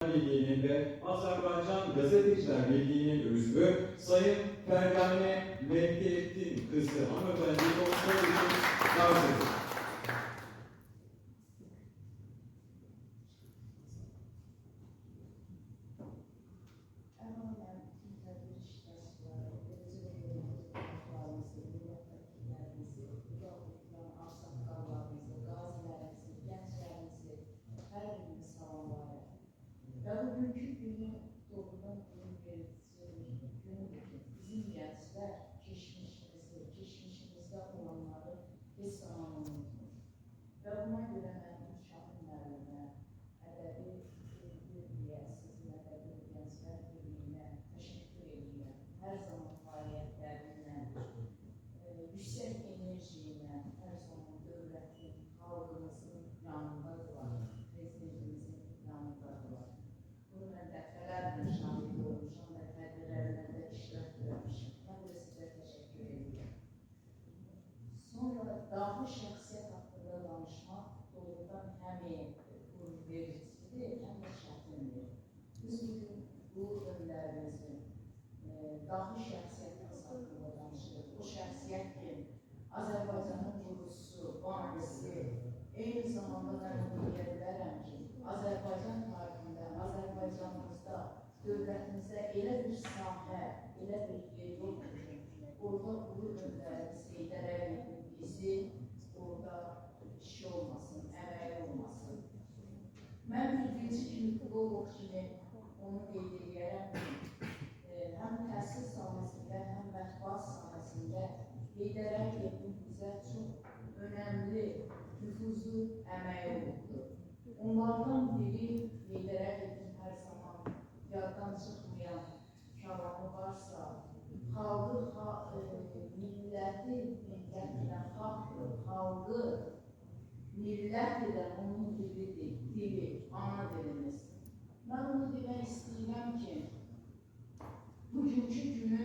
Birliği'nin ve Azerbaycan Gazeteciler Birliği'nin üzvü Sayın Fergane Mehdiettin kızı hanımefendi konuşma için davet ediyorum. Əvvələn bütün tədbir iştirakçıları, eləcə də hörmətli qonaqlarımızı, millət vəkillərimizi, burada oturan ağsaqqallarımızı, qazilərimizi, gənclərimizi, hər birini salamlayıram. Və bugünkü günü doğrudan gurur verici bir gündür ki, bizim gənclər keçmişimizi, keçmişimizdə olanları heç zaman unutmur. Və buna görə mən Şahin müəllimə, ədəbi birliyə, sizin ədəbi gənclər birliyinə təşəkkür edirəm. Hər zaman fəaliyyətlərinlə, yüksək enerji ilə hər zaman dövlətin, xalqımızın yanındadılar, prezidentimizin yanındadılar. Bunu mən dəfələrlə şahid olmuşam və tədbirlərlə də iştirak etmişəm. Mən də sizə təşəkkür edirəm. Sonra dahi şəxsiyyət haqqında danışmaq doğrudan həm gurur vericidir, həm də çətindir. Biz bugün bu öndərimizin dahi şəxsiyyətimiz haqqında danışırıq. O şəxsiyyət ki, Azərbaycanın qurucusu, banisi, eyni zamanda mən onu deyə bilərəm ki, Azərbaycan tarixində, Azərbaycanımızda, dövlətimizdə elə bir sahə, elə bir yer yoxdur ki, orada ulu öndərimiz Heydər Əliyevin izi orada işi olmasın, əməyi olmasın. Mən bir dilci kimi, filoloq kimi onu qeyd eləyərəm ki, həm təhsil sahəsində, həm mətbuat sahəsində Heydər Əliyevin bizə çox önəmli, nüfuzlu əməyi olubdur. Onlardan biri Heydər Əliyevin hər zaman yaddan çıxmayan kəlamı varsa, xalqı, milləti millət edən xalqdır, xalqı millət edən onun dilidir, dili, ana dilimiz. Mən onu demək istəyirəm ki, bugünkü günü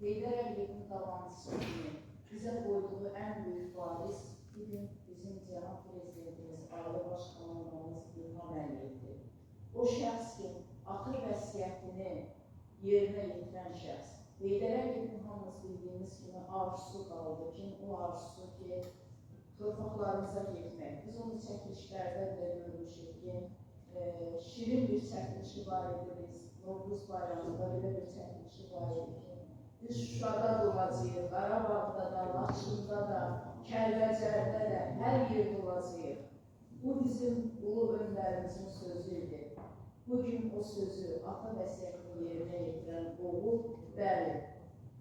Heydər Əliyevin davamçısı kimi bizə qoyduğu ən böyük varis bugün bizim cənab prezidentimiz, Ali Baş Komandanımız İlham Əliyevdir. O şəxs ki, ata vəsiyyətini yerinə yetirən şəxs. Heydər Əliyevin hamımız bildiyimiz kimi arzusu qaldı ki, o arzusu ki, torpaqlarımıza getmək. Biz onu çəkilişlərdə də görmüşük ki, şirin bir çəkilişi var idi biz, Novruz bayramında belə bir çəkilişi var idi ki, biz Şuşada da olacağıq, Qarabağda da, Laçında da, Kəlbəcərdə də, hər yerdə olacağıq. Bu bizim ulu öndərimizin sözü idi. Bugün o sözü, ata vəsiyyətini yerinə yetirən oğul, bəli,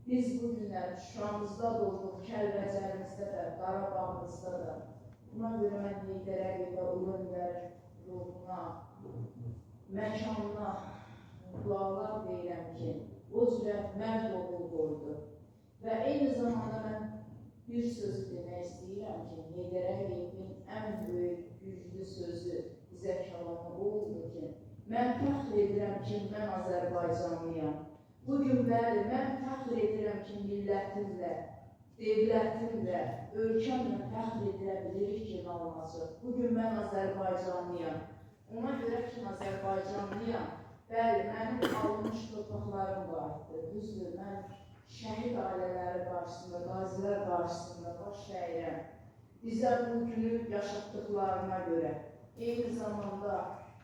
biz bu günlər Şuşamızda da olduq, Kəlbəcərimizdə də, Qarabağımızda da. Buna görə mən Heydər Əliyevə, ulu öndər ruhuna, məkanına dualar deyirəm ki, o cürə mərd oğul qoydu. Və eyni zamanda mən bir sözü demək istəyirəm ki, Heydər Əliyevin ən böyük, güclü sözü bizə kəlamı o oldu ki, mən fəxr edirəm ki, mən Azərbaycanlıyam. Bugün bəli, mən fəxr edirəm ki, millətimlə, devlətimlə, ölkəmlə fəxr edə bilirik ki, alması. Bugün mən Azərbaycanlıyam. Ona görə ki, Azərbaycanlıyam. Bəli, mənim alınmış torpaqlarım vardı. Düzdür, mən şəhid ailələri qarşısında, qazilər qarşısında baş əyirəm. Bizə bu günü yaşatdıqlarına görə. Eyni zamanda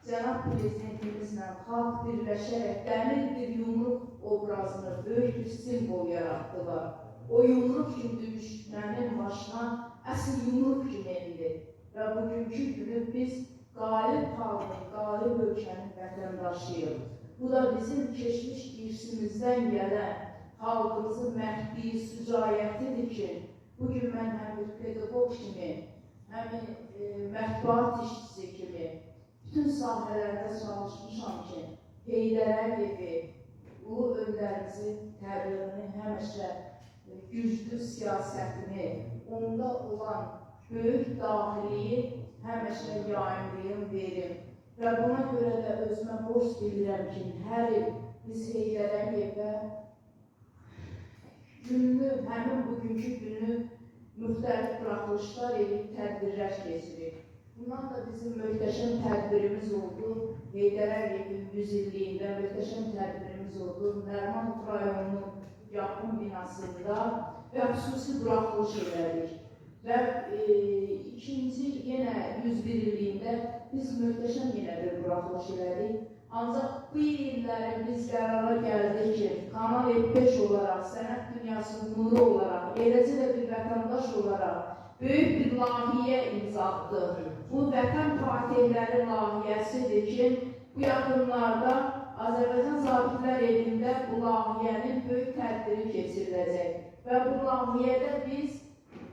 cənab prezidentimizlə xalq birləşərək dəmir bir yumruq obrazını, böyük bir simvol yaratdılar. O yumruq kimi düşmənin başına əsl yumruq kimi indi. Və bugünkü günü biz qalib xalqın, qalib ölkənin vətəndaşıyıq. Bu da bizim keçmiş irsimizdən gələn xalqımızın mərdliyi, sücayətidir ki, bugün mən həm bir pedaqoq kimi, həm mətbuat işçisi kimi, bütün sahələrdə çalışmışam ki, Heydər Əliyevi, ulu öndərimizin təbliğini həmişə güclü siyasətini, onda olan böyük dahiliyi həmişə yayımlayım, verim. Və buna görə də özümə borc bilirəm ki, hər il biz Heydər Əliyevə gününü, həmin bugünkü günü müxtəlif buraxılışlar edib tədbirlər keçirik. Bundan da bizim möhtəşəm tədbirimiz oldu. Heydər Əliyevin 100 illiyində möhtəşəm tədbirimiz oldu. Nərimanov rayonunun yapım binasında və xüsusi buraxılış elədik. Və ikinci yenə 101 illiyində biz möhtəşəm yenə bir buraxılış elədik. Ancaq bu illərin biz qərara gəldik ki, Kanal F5 olaraq, sənət dünyasının nuru olaraq, eləcə də bir vətəndaş olaraq böyük bir layihəyə imza atdıq. Bu vətən fatihləri layihəsidir ki, bu yaxınlarda Azərbaycan Zabitlər Evində bu layihənin böyük tədbiri keçiriləcək. Və bu layihədə biz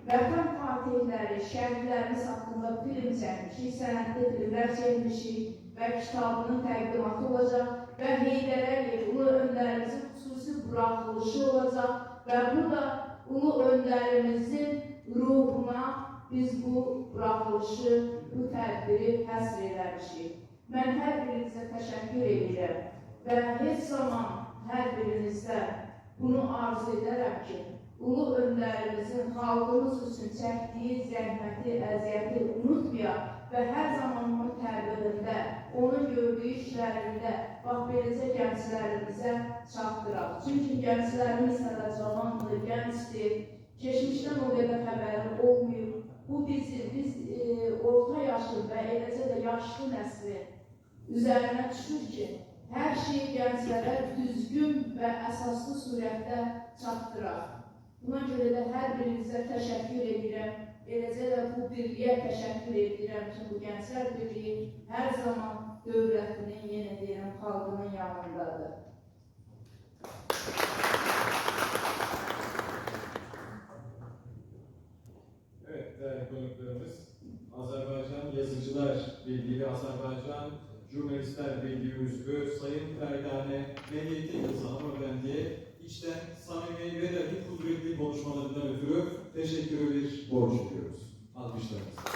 vətən fatihləri, şəhidlərimiz haqqında film çəkmişik, sənətli filmlər çəkmişik və kitabının təqdimatı olacaq və Heydər Əliyev Ulu Öndərimizin xüsusi buraxılışı olacaq və bu da Ulu Öndərimizin ruhuna biz bu buraxılışı, bu tədbiri həsr eləmişik. Mən hər birinizə təşəkkür edirəm və heç zaman hər birinizdə bunu arzu edərəm ki, Ulu Öndərimizin xalqımız üçün çəkdiyi zəhməti, əziyyəti unutmayaq və hər zaman onun təbliğində, onun gördüyü işlərində, bax beləcə gənclərimizə çatdıraq. Çünki gənclərimiz hələ cavandır, gəncdir, keçmişdən o qədər xəbəri olmayıb. Bu bizim, biz orta yaşlı və eləcə də yaşlı nəslin üzərinə düşür ki, hər şeyi gənclərə düzgün və əsaslı surətdə çatdıraq. Buna görə də hər birinizə təşəkkür edirəm. Eləcə də bu birliyə təşəkkür edirəm ki, bu Gənclər Birliyi hər zaman dövlətinin, yenə deyirəm, xalqının yanındadır. Evet, değerli konuklarımız, Azerbaycan Yazıcılar Birliği ve Azerbaycan Jurnalistler Birliği üzvü Sayın Ferdane Medyettin Kızı hanımefendiye içten, samimi ve dahi kudretli konuşmalarından ötürü teşekkürü bir borç ediyoruz. Alkışlarınızla.